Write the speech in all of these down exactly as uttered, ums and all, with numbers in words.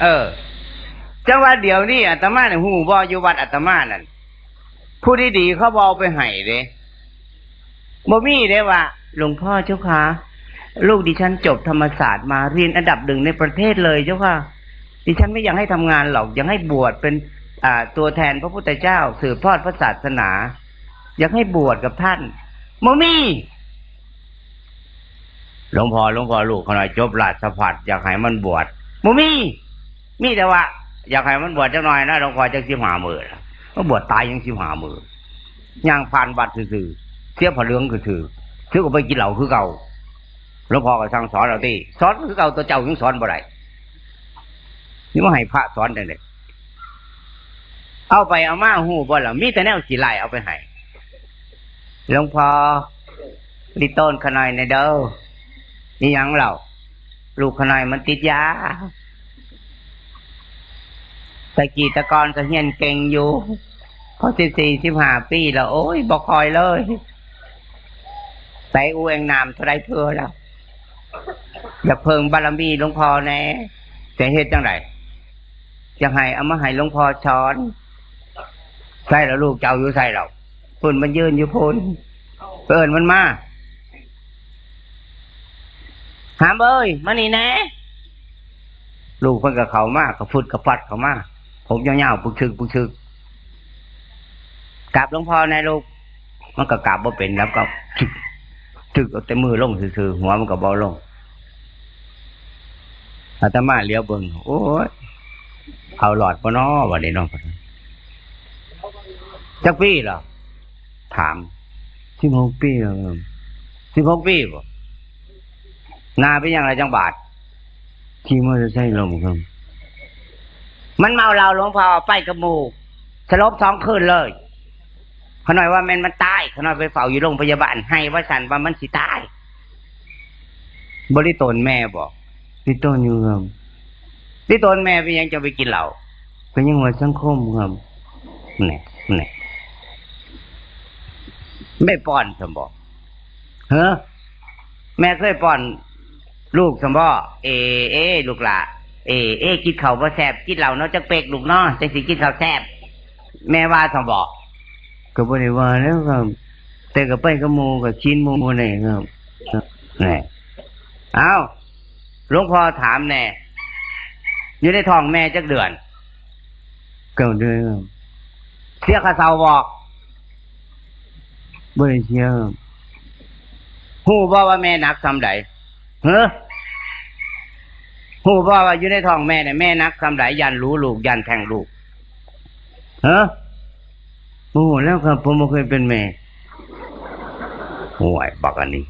เออ จังว่าเดี๋ยวนี้อาตมาเนี่ย ฮู้บ่ อยู่วัดอาตมานั่น ผู้ดีๆเขาบ่เอาไปให้เด้ บ่มีเด้ว่า หลวงพ่อเจ้าคะ ลูกดิฉันจบธรรมศาสตร์มา เรียนอันดับหนึ่งในประเทศเลยเจ้าค่ะ ดิฉันไม่อยากให้ทำงานหรอก อยากให้บวชเป็น อ่า ตัวแทนพระพุทธเจ้า สืบทอดพระศาสนา อยากให้บวชกับท่าน บ่มี หลวงพ่อ หลวงพ่อ ลูกข้าน้อยจบราชภัฏ อยากให้มันบวช บ่มี มีแต่ว่า อยากให้มันบวชจักหน่อยนะ หลวงพ่อ จักสิบห้ามื้อละ มันบวชตายยังสิบห้ามื้อ ย่างผ่านวัดซื่อๆ เสียผ้าเหลืองซื่อๆ ถือก็ไปกินเหล้าคือเก่า หลวงพ่อก็สั่งสอนเอาติ สอนคือเก่า ตัวเจ้ายังสอนบ่ได้ นี่มาให้พระสอนจังได๋ เอาไปเอามาฮู้บ่ล่ะ มีแต่แนวขี้ร้ายเอาไปให้ หลวงพ่อ ลิโตนข้าน้อยแหน่เด้อ อีหยังเล่า ลูกข้าน้อยมันติดยา แต่กี้แต่ก่อนก็เฮียนเก่งอยู่ พอสิบสี่ สิบห้าปีแล้ว โอ้ย บ่ค่อยเลย แต่อูแองน้ำเท่าใดเทื่อแล้ว อยากเพิ่งบารมีหลวงพ่อแหน่ จะเฮ็ดจังได๋ อยากให้เอามาให้หลวงพ่อสอน ใส่แล้วลูกเจ้าอยู่ใส่แล้ว พุ่นมันยืนอยู่พุ่น เอิ้นมันมา หามเอ้ย มานี่แหน่ ลูกเพิ่นก็เข้ามา กระฟึดกระฟัดเข้ามา ผมยาวๆ ปึกชึกปึกชึก กราบหลวงพ่อแหน่ลูก มันก็กราบบ่เป็น แล้วก็ จึก จึกเอาแต่มือลงซื่อๆ หัวมันก็บ่ลง อาตมาเหลียวเบิ่ง โอ้ย เอาหลอดบ่น้อ บัดนี้เนาะ จักปีเหรอ ถาม สิบหกปีแล้วครับ สิบหกปีบ่ หน้าเป็นหยังล่ะจังบาด ขี่มอเตอร์ไซค์ล้มครับ มันเมาเหล้าหลวงพ่อ ไปกับหมู่ สลบสองคืนเลย ข้าน้อยว่าแม่นมันตาย ข้าน้อยไปเฝ้าอยู่โรงพยาบาล ไห้ว่าซั่นว่ามันสิตาย บ่ลิโตนแม่บ่ ลิโตนอยู่ครับ ลิโตนแม่เป็นหยังจะไปกินเหล้า ก็ยังว่าสังคมครับ แหน่ แหน่ แม่ป้อนซั่นบ่ เฮ้อ แม่เคยป้อนลูกซั่นบ่ เอ เอ ลูกหล่า เอ เอ กินข้าวบ่แซ่บ กินเหล้าเนาะจักเป๊กลูกเนาะ จังสิกินข้าวแซ่บ แม่ว่าซั่นบ่ ก็บ่ได้ว่าแล้วครับ แต่ก็ไปกับหมู่ ก็กินหมู่บ่ได้ครับ แหน่ เอ้า หลวงพ่อถามแหน่ อยู่ในท้องแม่จักเดือน เก้าเดือนครับ เสียค่าเช่าบ่ บ่ได้เสียครับ ฮู้บ่ว่าแม่หนักส่ำใด เฮ้อ ฮู้บ่ว่าอยู่ในท้องแม่เนี่ย แม่หนักส่ำใด ย้านหลูลูก ย้านแท้งลูก เฮ้อ โอ้ แล้วครับ ผมบ่เคยเป็นแม่ โอ้ย บักอันนี้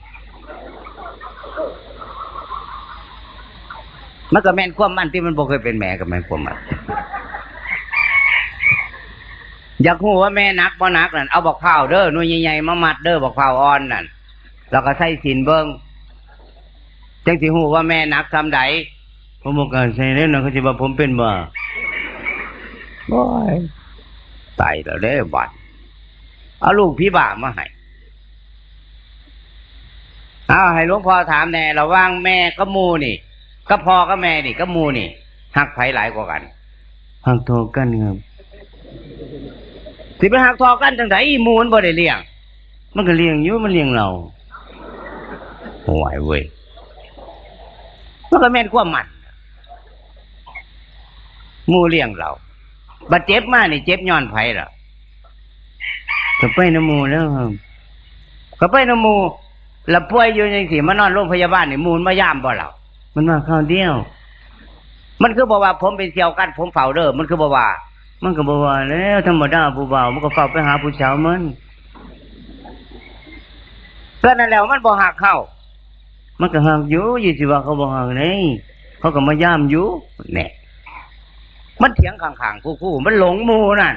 มันก็แม่นความมันที่มันบ่เคยเป็นแม่ ก็แม่นความมัน อยากฮู้ว่าแม่หนักบ่หนักนั่น เอาบักพร้าวเด้อ หน่วยใหญ่ๆ มามัดเด้อ บักพร้าวอ่อนนั่น แล้วก็ใส่ศีลเบิ่ง จังสิฮู้ว่าแม่หนักส่ำใด ผมบ่กล้าใส่เด้อนะ เขาสิว่าผมเป็นบ้า โอ้ย ตายแล้วเด้บัด เอาลูกผีบ้ามาให้ เอาให้หลวงพ่อถามแหน่ ระหว่างแม่กับหมู่นี่ กับพ่อกับแม่นี่ กับหมู่นี่ ฮักไผหลายกว่ากัน ฮักเท่ากันครับ สิไปฮักเท่ากันจังได๋ หมู่มันบ่ได้เลี้ยง มันก็เลี้ยงอยู่ มันเลี้ยงเรา โอ้ยเว้ย มันก็แม่นความมัน หมู่เลี้ยงเรา บัดเจ็บมานี่เจ็บย้อนไผล่ะ ก็ไปนำหมู่แล้วครับ ก็ไปนำหมู่ แล้วป่วยอยู่จังซี่ มานอนโรงพยาบาลนี่ หมู่มันมายามบ่ล่ะ มันมาคราวเดียว มันคือบ่ว่าผมเป็นเสี่ยวกัดผมเฝ้าเด้อ มันคือบ่ว่า มันก็บ่ว่าแล้ว ธรรมดาผู้บ่าว มันก็เฝ้าไปหาผู้สาวมัน ก็นั่นแหละ มันบ่ฮักเฮา มันก็ฮักอยู่ อยู่สิว่าเขาบ่ฮักเด้ เขาก็มายามอยู่ แหน่ มันเถียงข้างๆ คู่ๆ มันหลงหมู่นั่น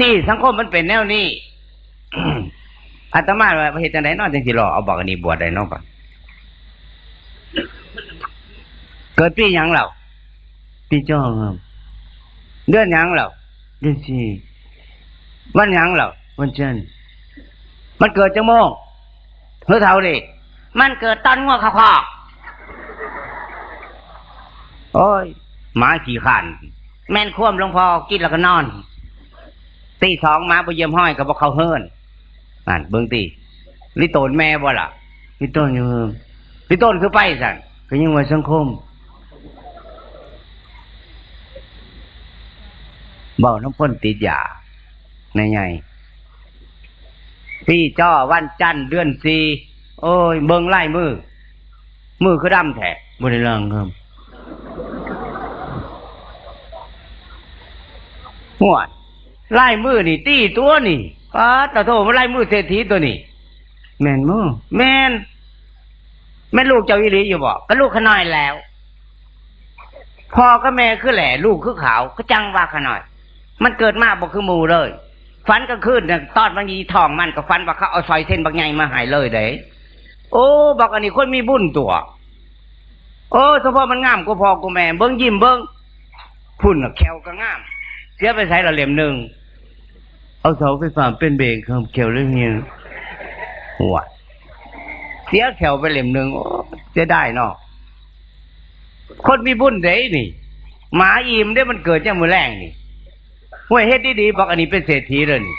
นี่สังคมมันเป็นแนวนี้ อาตมาว่าเฮ็ดจังได๋เนาะ จังสิรอเอาบักอันนี้บวชได้เนาะ เกิดปีหยังแล้ว ปีจอครับ เดือนหยังแล้ว เดือนสี่ วันหยังแล้ว วันจันทร์ มันเกิดจังโมง เฮือเฒ่านี่ มันเกิดตอนงัวเข้าคอก โอ้ย หมาขี้ข้าน แม่นความหลวงพ่อ กินแล้วก็นอน ตีสองหมาบ่เยี่ยมห้อยก็บ่เข้าเฮือน นั่นเบิ่งติ ลิโตนแม่บ่ล่ะ ลิโตนอยู่ ลิโตนคือไปซั่น ก็ยังว่าสังคม เว้านำคนติดยา นายใหญ่ พี่จ้อวันจันทร์เดือนสี่ โอ้ย เบิ่งลายมือ มือคือดำแท้ บ่ได้ล้างครับ ห่วย ลายมือนี่ตี้ตัวนี่ ป๊าด ตะโท มันลายมือเศรษฐีตัวนี่ แม่นบ่ แม่น แม่นลูกเจ้าอีหลีอยู่บ่ ก็ลูกข้าน้อยแล้ว พ่อกับแม่คือแหล่ ลูกคือขาว ก็จั่งว่าข้าน้อย มันเกิดมาบ่คือหมู่เลย ฝันกลางคืนน่ะ ตอนมันอยู่ท้องมันก็ฝันว่าเขาเอาสร้อยเส้นบักใหญ่มาให้เลยเด้ โอ้ บักอันนี้คนมีบุญตัว โอ้ เฉพาะมันงามกว่าพ่อกว่าแม่ เบิ่งยิ้มเบิ่ง พุ้นน่ะแข้วก็งาม เสียไปไสละเล่มหนึ่ง เอาเสาไฟฟ้าเป็นเบรกครับ แข้วเลยเหี่ย โอ้ย เสียแข้วไปเล่มหนึ่ง โอ้ เสียดายเนาะ คนมีบุญเด้นี่ หมาอิ่มเด้ มันเกิดยามมื้อแลงนี่ ห้วย เฮ็ดดีๆ บักอันนี้เป็นเศรษฐีเลยนี่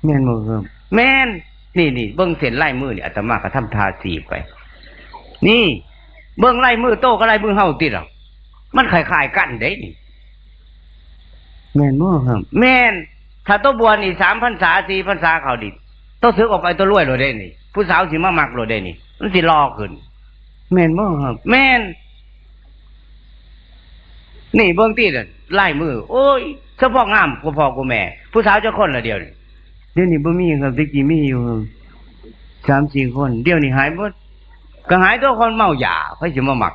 แม่นบ่ครับ แม่น นี่ๆ เบิ่งเส้นลายมือนี่ อาตมาก็ทำท่าสีไป นี่ เบิ่งลายมือโตกับลายมือเฮาติล่ะ มันคล้ายๆกันเด้นี่ แม่นบ่ครับ แม่น ถ้าโตบวชนี่ สามพรรษา สี่พรรษาเข้านี่ โตสึกออกไปโตรวยโลดเด้นี่ ผู้สาวสิมามักโลดเด้นี่ มันสิหล่อขึ้น แม่นบ่ครับ แม่น นี่เบิ่งติล่ะ ลายมือ โอ้ย เฉพาะงามกว่าพ่อกว่าแม่ ผู้สาวจักคนละเดี๋ยวนี้ เดี๋ยวนี้บ่มีครับ แต่กี้มีอยู่ครับ สามสี่คน เดี๋ยวนี้หายหมด ก็หายตัวคนเมายา ไผสิมามัก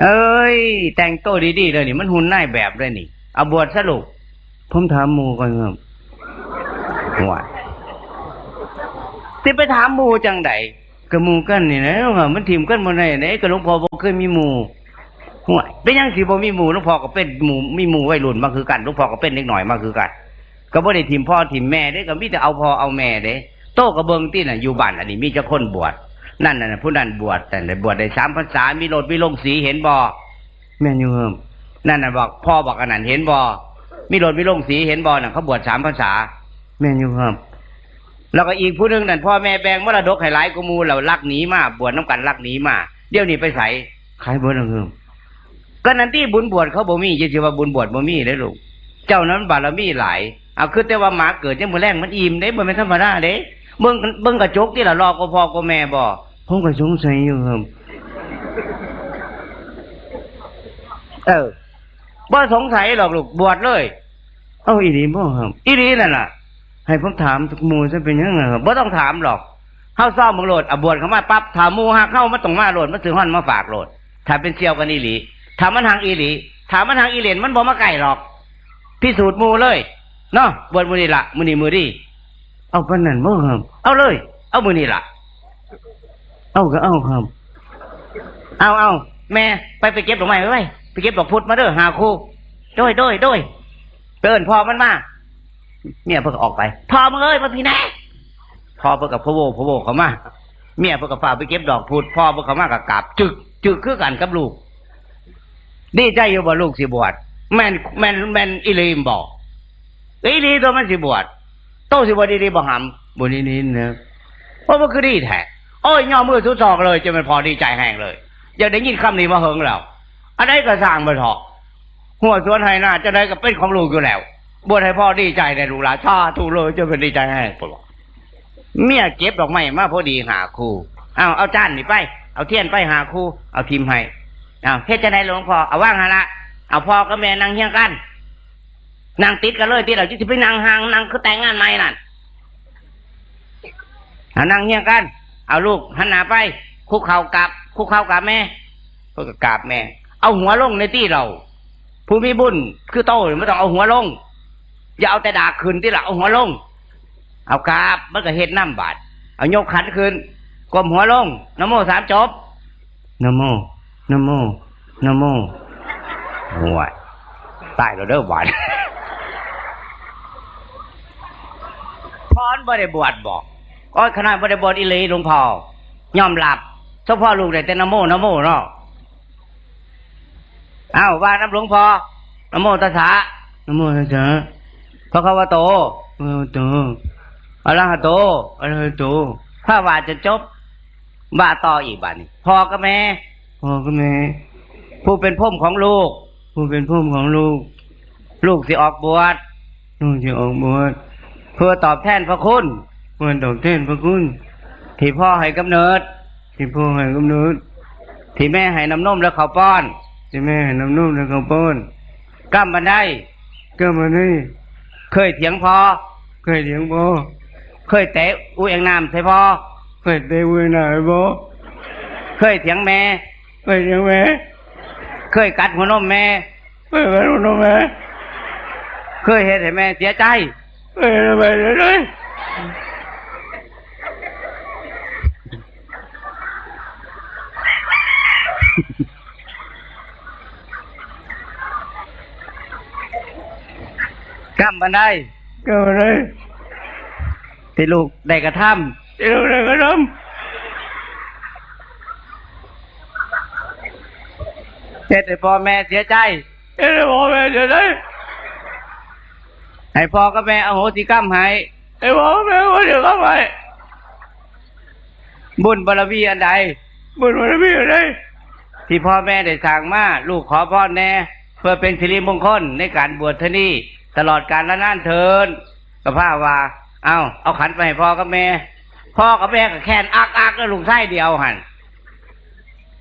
เอ้ย แต่งตัวดีๆ เลยนี่ มันหุ่นนายแบบเลยนี่ เอาบวชซะลูก ผมถามหมู่ก่อนครับ ว่า สิไปถามหมู่จั่งใด ก็หมู่กันนี่แหละ ว่ามันถิ่มกันบ่ได้เด้ ก็หลวงพ่อบ่เคยมีหมู่ ห่วย เป็นหยังสิบ่มีหมู่ หลวงพ่อก็เป็นหมู่ มีหมู่วัยรุ่นมาคือกัน หลวงพ่อก็เป็นเด็กน้อยมาคือกัน ก็บ่ได้ถิ่มพ่อถิ่มแม่เด้ ก็มีแต่เอาพ่อเอาแม่เด้ โตก็เบิ่งติน่ะ อยู่บ้านอันนี้มีจักคนบวช นั่นน่ะ ผู้นั้นบวช แต่บวชได้สามพรรษา มีรถมีโรงสี เห็นบ่ แม่นอยู่ครับ นั่นน่ะ บอกพ่อบอกอันนั้น เห็นบ่ มีรถมีโรงสี เห็นบ่ นั่นเขาบวชสามพรรษา แม่นอยู่ครับ แล้วก็อีกผู้หนึ่งนั่น พ่อแม่แบ่งมรดกให้หลายกว่าหมู่ แล้วลักหนีมา บวชนำกันลักหนีมา เดี๋ยวนี้ไปไส ขายเบิดแล้วครับ ก็นั่นติ บุญบวชเขาบ่มี จะสิว่าบุญบวชบ่มีเด้อลูก เจ้านั้นบารมีหลาย เอา คือแต่ว่าหมาเกิดยามมื้อแลงมันอิ่มเด้ บ่แม่นธรรมดาเด้ เบิ่ง เบิ่งกระจกติล่ะ หล่อกว่าพ่อกว่าแม่บ่ ผมก็สงสัยอยู่ครับ เออ บ่สงสัยหรอกลูก บวชเลย เอ้า อีหลีบ่ครับ อีหลีนั่นล่ะ ให้ผมถามหมู่ซะเป็นหยังล่ะครับ บ่ต้องถามหรอก เฮาซ้อมเบิ่งโลด อ่ะ บวชเข้ามาปั๊บ ถ้าหมู่ฮักเฮา มันต้องมาโลด มันซื้อฮ้อนมาฝากโลด ถ้าเป็นเสี่ยวกันอีหลี ถ้ามันฮักอีหลี ถ้ามันฮักอีเหรียญ มันบ่มาใกล้หรอก พิสูจน์หมู่เลย เนาะ บวชมื้อนี้ล่ะ มื้อนี้มื้อดี เอาปานนั้นบ่ครับ เอาเลย เอามื้อนี้ล่ะ เอาก็เอาครับ เอา เอา แม่ ไป ไปเก็บดอกไม้ไว้ ไปเก็บดอกพุดมาเด้อ ห้าคู่ โดย โดย โดย ไปเอิ้นพ่อมันมา เมียเพิ่นก็ออกไป พ่อมึงเอ้ย มาพี้แหน่ พ่อเพิ่นก็พะโวพะโวเข้ามา เมียเพิ่นก็ฟ้าวไปเก็บดอกพุด พ่อเพิ่นเข้ามาก็กราบ จึก จึกคือกันกับลูก ดีใจอยู่บ่ลูกสิบวช แม่น แม่น แม่นอีหลีบ่ อีหลีตัวมันสิบวช โตสิบวชอีหลีบ่หำ บ่ได้ยินเนาะ โอ้ มันคือดีแท้ โอ้ย ย่อมือสุดซอกเลย จะแม่นพ่อดีใจแฮงเลย อยากได้ยินคำนี้มาเหิงแล้ว อันใดก็สร้างไปเถาะ หัวสวนไฮ่นาจั่งใดก็เป็นของลูกอยู่แล้ว บวชให้พ่อดีใจแด่ลูกหลาน สาธุเลย จะแม่นดีใจแฮง เพิ่นว่า เมียเก็บดอกไม้มาพอดีห้าคู่ เอา เอาจานนี่ไป เอาเทียนไปห้าคู่ เอาถิ่มให้ เอา เฮ็ดจั่งใดหลวงพ่อ เอาวางหั่นละ เอาพ่อกับแม่นั่งเฮียงกัน นั่งติดกันเลยติ เราจะสิไปนั่งห่าง นั่งคือแต่งงานใหม่นั่น เอานั่งเฮียงกัน เอาลูกหันหน้าไป คุกเข่ากราบ คุกเข่ากราบแม่ เพิ่นก็กราบแม่ เอาหัวลงในตี้เรา ผู้มีบุญคือโตนี่มันต้องเอาหัวลง อย่าเอาแต่ดากขึ้นติล่ะ เอาหัวลง เอากราบ มันก็เฮ็ดนำบาด เอายกขันขึ้น ก้มหัวลง นะโมสามจบ นะโม นะโม นะโม โอ้ย ตายแล้วเด้อบาด พ่อบ่ได้บวชบ่ โอ้ย ขนาดบ่ได้บวชอีหลีหลวงพ่อ ยอมรับ เฉพาะลูกได้แต่นะโม นะโมเนาะ อ้าว ว่านำหลวงพ่อ นะโมตัสสะ นะโมตัสสะ ภะคะวะโต ภะคะวะโต อะระหะโต อะระหะโต ถ้าว่าจนจบ ว่าต่ออีกบาดนี้ พ่อกับแม่ พ่อกับแม่ ผู้เป็นพรหมของลูก ผู้เป็นพรหมของลูก ลูกสิออกบวช ลูกสิออกบวช เพื่อตอบแทนพระคุณ เพื่อตอบแทนพระคุณ ที่พ่อให้กำเนิด ที่พ่อให้กำเนิด ที่แม่ให้น้ำนมและข้าวป้อน ที่แม่ให้น้ำนมและข้าวป้อน กำบันได กำบันได เคยเถียงพ่อ เคยเถียงพ่อ เคยเตะอุเองน้ำใส่พ่อ เคยเตะอุเองน้ำใส่พ่อ เคยเถียงแม่ เคยเถียงแม่ เคยกัดหัวนมแม่ เคยกัดหัวนมแม่ เคยเฮ็ดให้แม่เสียใจ เคยเฮ็ดให้แม่เสียใจ กำบันได กำบันได ที่ลูกได้กระทำ ที่ลูกได้กระทำ เฮ็ดให้พ่อแม่เสียใจ เฮ็ดให้พ่อแม่เสียใจ ให้พ่อกับแม่อโหสิกรรมให้ ให้พ่อกับแม่อโหสิกรรมให้ บุญบารมีอันใด บุญบารมีอันใด ที่พ่อแม่ได้สร้างมา ลูกขอพรแน่ เพื่อเป็นสิริมงคลในการบวชเทื่อนี้ ตลอดกาลนานเทอญ ก็พาว่า เอา เอาขันไปให้พ่อกับแม่ พ่อกับแม่ก็แค้นอักอักแล้วลูกชายเดียวหั่น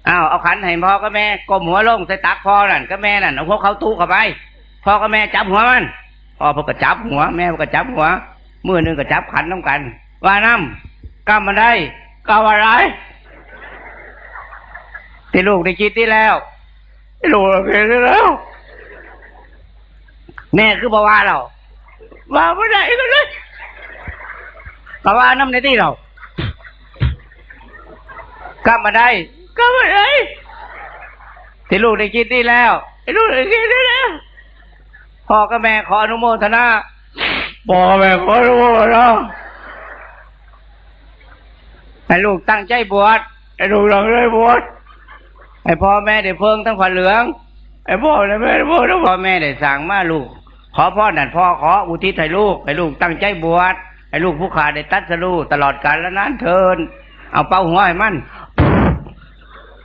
เอา เอาขันให้พ่อกับแม่ ก้มหัวลงใส่ตักพ่อนั่นกับแม่นั่น เอาหัวเขาตู้เข้าไป พ่อกับแม่จับหัวมัน พ่อเพิ่นก็จับหัว แม่เพิ่นก็จับหัว มือหนึ่งก็จับขันนำกัน ว่านำ กำบันได กำบันได ที่ลูกได้คิดนี่แล้ว ที่ลูกได้คิดนี่แล้ว แม่คือบ่ว่าเรา ว่าบ่ได้ก็เลย ก็ว่านำในที่เรา กำบันได กำบันได ที่ลูกได้คิดนี่แล้ว ที่ลูกได้คิดนี่แล้ว พ่อกับแม่ขออนุโมทนา พ่อกับแม่ขออนุโมทนา ให้ลูกตั้งใจบวช ให้ลูกตั้งใจบวช ให้พ่อแม่ได้เพิ่งทั้งผ้าเหลือง ให้พ่อและแม่ได้เพิ่งทั้งพ่อแม่ได้สร้างมาลูก ขอพรนั่นพ่อขออุทิศให้ลูก ให้ลูกตั้งใจบวช ให้ลูกผู้ขาได้ตรัสรู้ตลอดกาลนานเทอญ เอาเป่าหัวให้มัน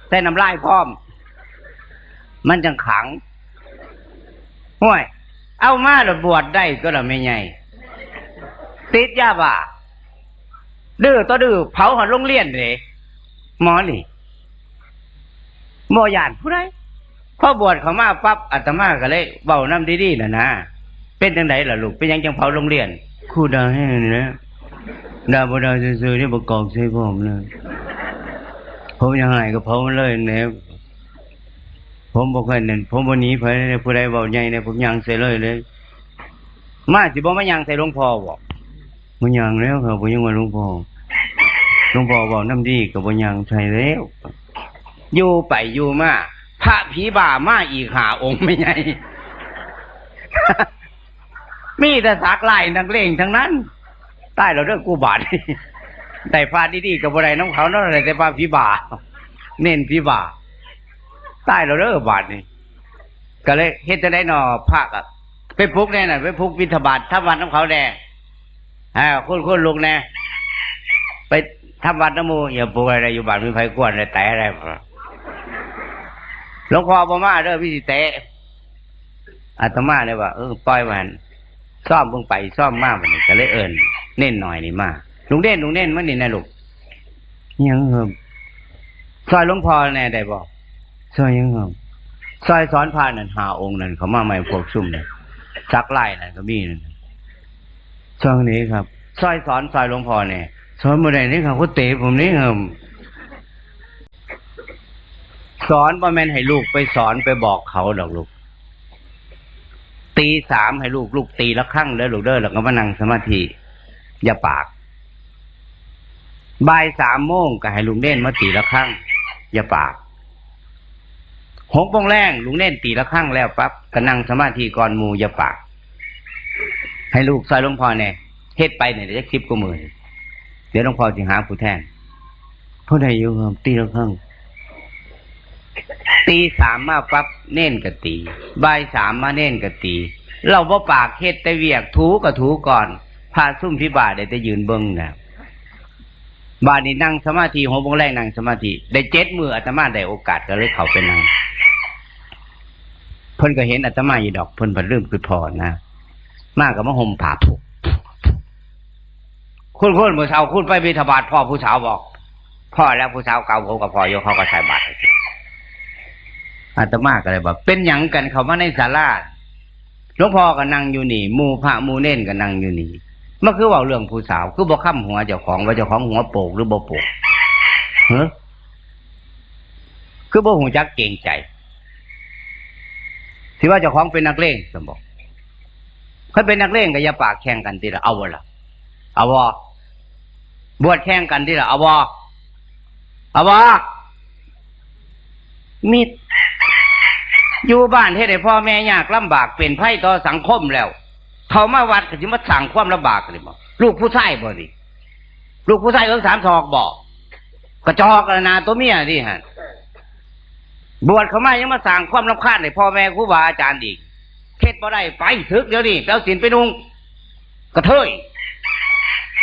แต่น้ำลายพร้อม มันจังขัง ห้วย เอามาแล้วบวชได้ก็ละแม่ใหญ่ ติดยาบ้า ดื้อต่อดื้อ เผาหอดโรงเรียนเลย หมอนี่ บ่ย่านผู้ใด พอบวชเข้ามาปั๊บ อาตมาก็เลยเว้านำดีๆ น่ะนะ เป็นจังใดล่ะลูก เป็นหยังจังเผาโรงเรียน ครูด่าแฮงนี่แหละ ด่าบ่ด่าซื่อๆ นี่บ่กอกใส่พร้อมเลย ผมอยากให้ก็เผามันเลยแหน่ ผมบ่ค่อยนั่น ผมบ่หนีไผเลย ผู้ใดเว้าใหญ่เนี่ย ผมย่างใส่เลยเลย มาสิบ่มาย่างใส่หลวงพ่อบ่ บ่ย่างแล้วครับ ผมยังว่าหลวงพ่อ หลวงพ่อเว้านำดีก็บ่ย่างใส่แล้ว อยู่ไปอยู่มา พระผีบ้ามาอีกห้าองค์แม่ใหญ่ มีแต่สักลายนักเลงทั้งนั้น ตายแล้วเด้อกูบาด ได้พระดีๆก็บ่ได้นำเขาเนาะ ได้แต่พระผีบ้า เน้นผีบ้า ตายแล้วเด้อบาดนี่ ก็เลยเฮ็ดจั่งใดน้อ พระก็ไปปลุกแน่น่ะ ไปปลุกบิณฑบาตทำวัตรนำเขาแน่ อ่า คนๆ ลุกแน่ ไปทำวัตรนำหมู่ อย่าปลุกอะไร อยู่บ้านมีไผกวนเลย แตะอะไร หลวงพ่อบ่มาเด้อ มีสิแตะ อาตมาเลยว่า เออ ปล่อยมัน ซ่อมเบิ่งไปซ่อมมา บัดนี้ก็เลยเอิ้นเณรน้อยนี่มา ลุงเณร ลุงเณร มานี่นะลูก หยังครับ ซอยหลวงพ่อแน่ได้บ่ ซอยหยังครับ ซอยสอนพระนั่นห้าองค์นั่น เขามาใหม่พวกซุ่มนั่น สักลายนั่นก็มีนั่น ซอยนี้ครับ ซอยสอน ซอยหลวงพ่อแน่ สอนบ่ได้นี่ครับ เขาเตะผมนี่ครับ สอนบ่แม่นให้ลูกไปสอนไปบอกเขาดอกลูก ตีสามให้ลูก ลูกตีระฆังเด้อลูกเด้อ แล้วก็มานั่งสมาธิ อย่าปาก บ่ายสามโมงก็ให้ลุงเณรมาตีระฆัง อย่าปาก หกโมงแลงลุงเณรตีระฆังแล้วปั๊บ ก็นั่งสมาธิก่อนหมู่ อย่าปาก ให้ลูกซอยหลวงพ่อแน่ เฮ็ดไปเนี่ย เดี๋ยวจักสิบกว่ามื้อ เดี๋ยวหลวงพ่อสิหาผู้แทน ผู้ใดอยู่ครับ ตีระฆัง ตีสามมาปั๊บเณรก็ตี บ่ายสามมาเณรก็ตี เราบ่ปากเฮ็ดแต่เวียก ถูก็ถูก่อน พระซุ่มผีบ้าได้แต่ยืนเบิ่งนะ บาดนี้นั่งสมาธิ หกโมงแลงนั่งสมาธิ ได้เจ็ดมื้อ อาตมาได้โอกาสก็เลยเข้าไปนั่ง เพิ่นก็เห็นอาตมาอยู่ดอก เพิ่นพัดลืมคือพอนะ มาก็มาห่มผ้า คุณ คุณ มื้อเช้าคุณไปบิณฑบาต พ่อผู้สาวบอก พ่อแล้วผู้สาวเก่าผมก็พ่ออยู่ เขาก็ใส่บาตรให้กิน อาตมาก็เลยบอก เป็นหยังกันเข้ามาในศาลา หลวงพ่อก็นั่งอยู่นี่ หมู่พระหมู่เณรก็นั่งอยู่นี่ มันคือเว้าเรื่องผู้สาว คือบ่ค้ำหัวเจ้าของ ว่าเจ้าของหัวโปกหรือบ่โปก เฮ้อ คือบ่ฮู้จักเกรงใจ สิว่าเจ้าของเป็นนักเลงซั่นบ่ คันเป็นนักเลงก็อย่าปากแข่งกันติล่ะ เอาบ่ล่ะ เอาบ่ บวชแข่งกันติล่ะ เอาบ่ เอาบ่ มิตร อยู่บ้านเฮ็ดให้พ่อแม่ยากลำบาก เป็นภัยต่อสังคมแล้ว เข้ามาวัดก็สิมาสร้างความลำบากนี่บ่ ลูกผู้ชายบ่นี่ ลูกผู้ชายเอิ้งสามศอกบ่ กระจอกละนาตัวเมียนี่หั่น บวชเข้ามายังมาสร้างความรำคาญให้พ่อแม่ครูบาอาจารย์อีก เฮ็ดบ่ได้ ไปสึกเดี๋ยวนี้ ไปเอาศีลไปนุ่ง กระเทย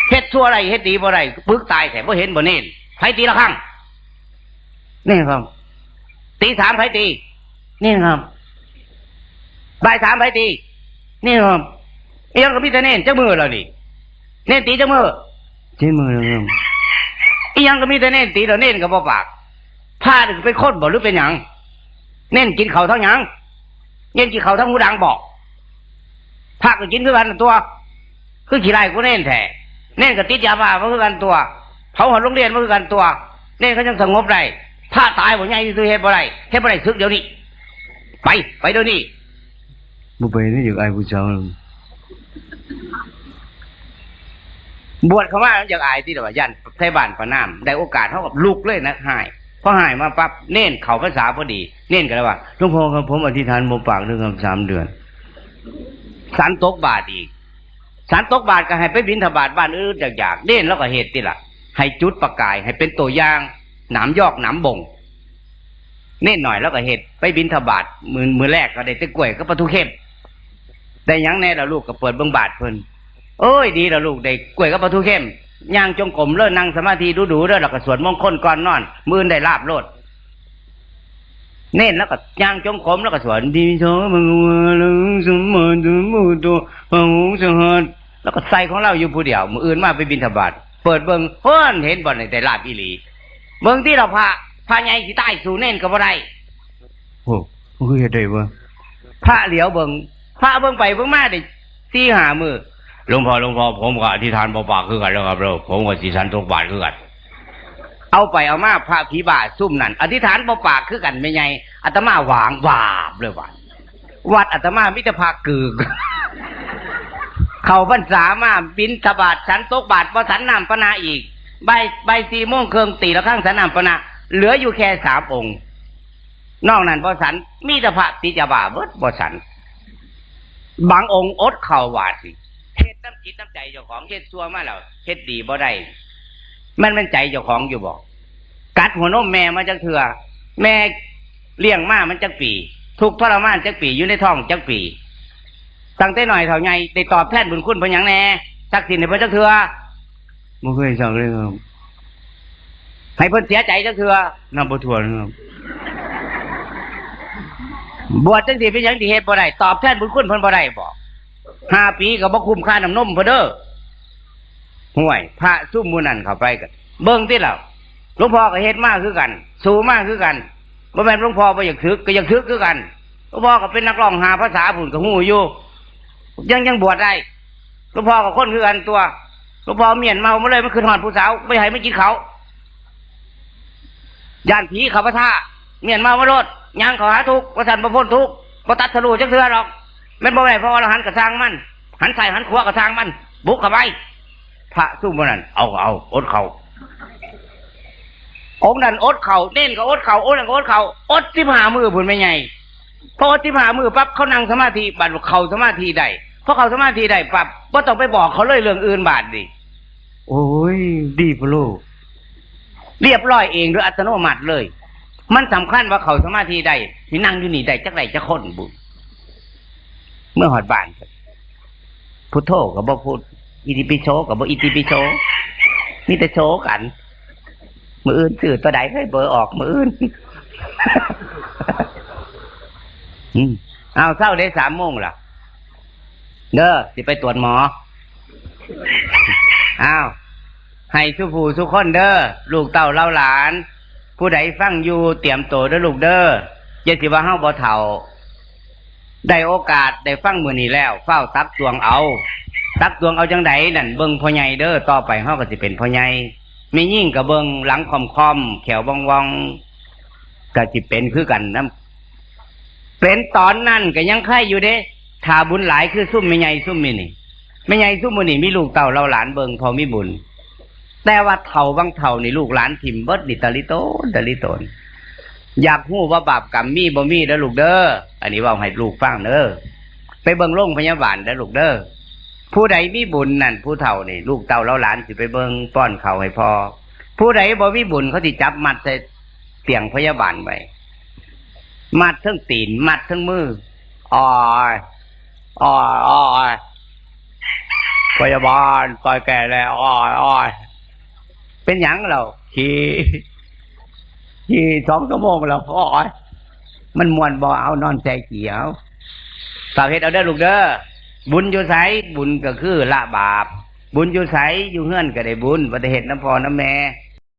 เฮ็ดชั่วได้ เฮ็ดดีบ่ได้ ปึกตายแท้ บ่เห็นบ่เณร ไผตีระฆัง นี่ครับ ตีสามไผตี นี่ครับ บ่ายสามไผตี นี่ครับ อีหยังก็มีแต่เณร จักมื้อแล้วนี่ เณรตีจักมื้อ เจ็ดมื้อแล้วครับ อีหยังก็มีแต่เณรตีแล้ว เณรก็บ่ปาก พระนี่เป็นคนบ่หรือเป็นหยัง เณรกินข้าวทั้งหยัง เณรกินข้าวทั้งหูดังบ่ พระก็กินคือกันตัว คือขี้ไล่กูเณรแท้ เณรก็ติดยาบ้ามาคือกันตัว เผาหอดโรงเรียนมาคือกันตัว เณรเขายังสงบได้ พระตายบ่ใหญ่ซื่อเฮ็ดบ่ได้ เฮ็ดบ่ได้ สึกเดี๋ยวนี้ ไป ไปเดี๋ยวนี้ บ่ไปนี่อยากอายผู้สาว บวชเข้ามามันอยากอายติล่ะว่า ย่านไทบ้านประณาม ได้โอกาสเฮาก็ลุกเลยนะ ฮ้าย พอฮ้ายมาปั๊บ เณรเข้าพรรษาพอดี เณรก็เลยว่า หลวงพ่อครับ ผมอธิษฐานบ่ปากเด้อครับ สามเดือน ฉันตกบาตรอีก ฉันตกบาตรก็ให้ไปบิณฑบาตบ้านอื่นอยากๆ เณรลาวก็เฮ็ดติล่ะ ให้จุดประกาย ให้เป็นตัวอย่าง หนามยอกหนามบ่ง เณรน้อยลาวก็เฮ็ด ไปบิณฑบาต มื้อ มื้อแรกก็ได้แต่กล้วยกับปลาทูเค็ม ได้หยังแหน่ล่ะลูก ก็เปิดเบิ่งบาตรเพิ่น โอ้ย ดีล่ะลูก ได้กล้วยกับปลาทูเค็ม ย่างจงกรมเด้อ นั่งสมาธิดูๆเด้อ แล้วก็สวดมงคลก่อนนอน มื้ออื่นได้ลาภโลด เณรลาวก็ย่างจงกรม แล้วก็สวด อิติปิโส ภะคะวะ อะระหัง สัมมาสัมพุทโธ พระองค์สหัส แล้วก็ใส่ของลาวอยู่ผู้เดียว มื้ออื่นมาไปบิณฑบาต เปิดเบิ่ง เพิ่นเห็นบ่นี่ ได้ลาภอีหลี เบิ่งติล่ะ พระ พระใหญ่สิตายสู้เณรก็บ่ได้ โอ้ มันคือเฮ็ดได้วะ พระเหลียวเบิ่ง พระเบิ่งไปเบิ่งมาได้สี่ห้ามื้อ หลวงพ่อ หลวงพ่อ ผมก็อธิษฐานบ่ปากคือกันแล้วครับเด้อ ผมก็สิฉันตกบาตรคือกัน เอาไปเอามาพระผีบ้าซุ่มนั่น อธิษฐานบ่ปากคือกันแม่ใหญ่ อาตมาหวางวาบเลยว่า วัดอาตมามีแต่พระกึก เข้าพรรษามาบิณฑบาต ฉันตกบาตร บ่ฉันน้ำปานะอีก บ่าย บ่ายสี่โมงครึ่งตีระฆังฉันน้ำปานะ เหลืออยู่แค่สามองค์ นอกนั้นบ่ฉัน มีแต่พระติดยาบ้าเบิด บ่ฉัน บางองค์อดข้าวบาดนี่ เฮ็ดน้ำจิตน้ำใจเจ้าของ เฮ็ดชั่วมาแล้ว เฮ็ดดีบ่ได้ มันแม่นใจเจ้าของอยู่บ่ กัดหัวนมแม่มาจักเทื่อ แม่เลี้ยงมามันจักปี ทุกข์ทรมานจักปี อยู่ในท้องจักปี ตั้งแต่น้อยเท่าใหญ่ ได้ตอบแทนบุญคุณเพิ่นหยังแหน่ สักศีลให้เพิ่นจักเทื่อ บ่เคยสักเลยครับ ให้เพิ่นเสียใจจักเทื่อ นับบ่ถ้วนครับ บวชจังซี่เป็นหยังสิเฮ็ดบ่ได้ ตอบแทนบุญคุณเพิ่นบ่ได้บ่ ห้าปีก็บ่คุ้มค่าน้ำนมเพิ่นเด้อ ห่วย พระซุ่มหมู่นั่นเข้าไปก็เบิ่งติล่ะ หลวงพ่อก็เฮ็ดมาคือกัน สู้มาคือกัน บ่แม่นหลวงพ่อบ่อยากสึก ก็อยากสึกคือกัน หลวงพ่อก็เป็นนักร้องห้าภาษาพู้นก็ฮู้อยู่ ยัง ยังบวชได้ หลวงพ่อก็คนคือกันตัว หลวงพ่อเมียนเมามาเลย มันขึ้นฮอดผู้สาว บ่ให้มันกินข้าว ย่านผีเข้าปะทะ เมียนเมามาโลด ย่างเข้าหาทุกข์ ว่าซั่นบ่พ้นทุกข์ บ่ตัดสรู้จักเทื่อดอก แม่นบ่ได้พระอรหันต์ก็ซ่างมัน หันซ้ายหันขวาก็ซ่างมัน บุกเข้าไป พระซุ่มหมู่นั้น เอาก็เอา อดข้าว องค์นั้นอดข้าว เณรก็อดข้าว องค์นั้นก็อดข้าว อดสิบห้ามื้อพู้นแม่ใหญ่ พออดสิบห้ามื้อปั๊บ เขานั่งสมาธิ บัดเข้าสมาธิได้ พอเข้าสมาธิได้ปั๊บ บ่ต้องไปบอกเขาเลยเรื่องอื่นบาดนี้ โอ้ย ดีพะโล เรียบร้อยเองโดยอัตโนมัติเลย มันสำคัญว่าเข้าสมาธิได้ สินั่งอยู่นี่ได้จักได้จักคนบุ เมื่อฮอดบ้าน พุทโธก็บ่พุท อิติปิโสก็บ่อิติปิโส มีแต่โสกัน มื้ออื่นซื้อตัวใดให้เบอร์ออกมื้ออื่น อืม เอาเช้าได้สามโมงล่ะ เด้อ สิไปตรวจหมอ อ้าว ให้สุผู้สุคนเด้อ ลูกเต้าเหล่าหลาน ผู้ใดฟังอยู่เตรียมตัวเด้อลูกเด้อ อย่าสิว่าเฮาบ่เฒ่า ได้โอกาสได้ฟังมื้อนี้แล้ว ฟ้าวตักตวงเอา ตักตวงเอาจังใดนั่น เบิ่งพ่อใหญ่เด้อ ต่อไปเฮาก็สิเป็นพ่อใหญ่ แม่ยิ่งก็เบิ่งหลังค่อมๆ แขวว่องๆ ก็สิเป็นคือกันนะ เป็นตอนนั้นก็ยังไคอยู่เด้ ถ้าบุญหลายคือซุมแม่ใหญ่ซุมมื้อนี้ แม่ใหญ่ซุมมื้อนี้มีลูกเต้าเหล่าหลานเบิ่งพอมีบุญ แต่ว่าเฒ่าบางเฒ่านี่ลูกหลานถิ่มเบิดนี่ตะลิโตนตะลิโตน อยากฮู้ว่าบาปกรรมมีบ่มีเด้อลูกเด้อ อันนี้เว้าให้ลูกฟังเด้อ ไปเบิ่งโรงพยาบาลเด้อลูกเด้อ ผู้ใดมีบุญนั่นผู้เฒ่านี่ ลูกเต้าเหล่าหลานสิไปเบิ่งป้อนข้าวให้พ่อ ผู้ใดบ่มีบุญเขาสิจับมัดใส่เตียงพยาบาลไว้ มัดทั้งตีน มัดทั้งมือ อ้อย อ้อย อ้อย พยาบาล ปล่อยแกแล้ว อ้อย อ้อย เป็นหยังเรา ขี่ ขี่สองชั่วโมงแล้ว อ้อย มันม่วนบ่ เอานอนใส่เกียว ฝากเฮ็ดเอาเด้อลูกเด้อ บุญอยู่ไส บุญก็คือละบาป บุญอยู่ไส อยู่เฮือนก็ได้บุญ บ่ได้เฮ็ดนำพ่อนำแม่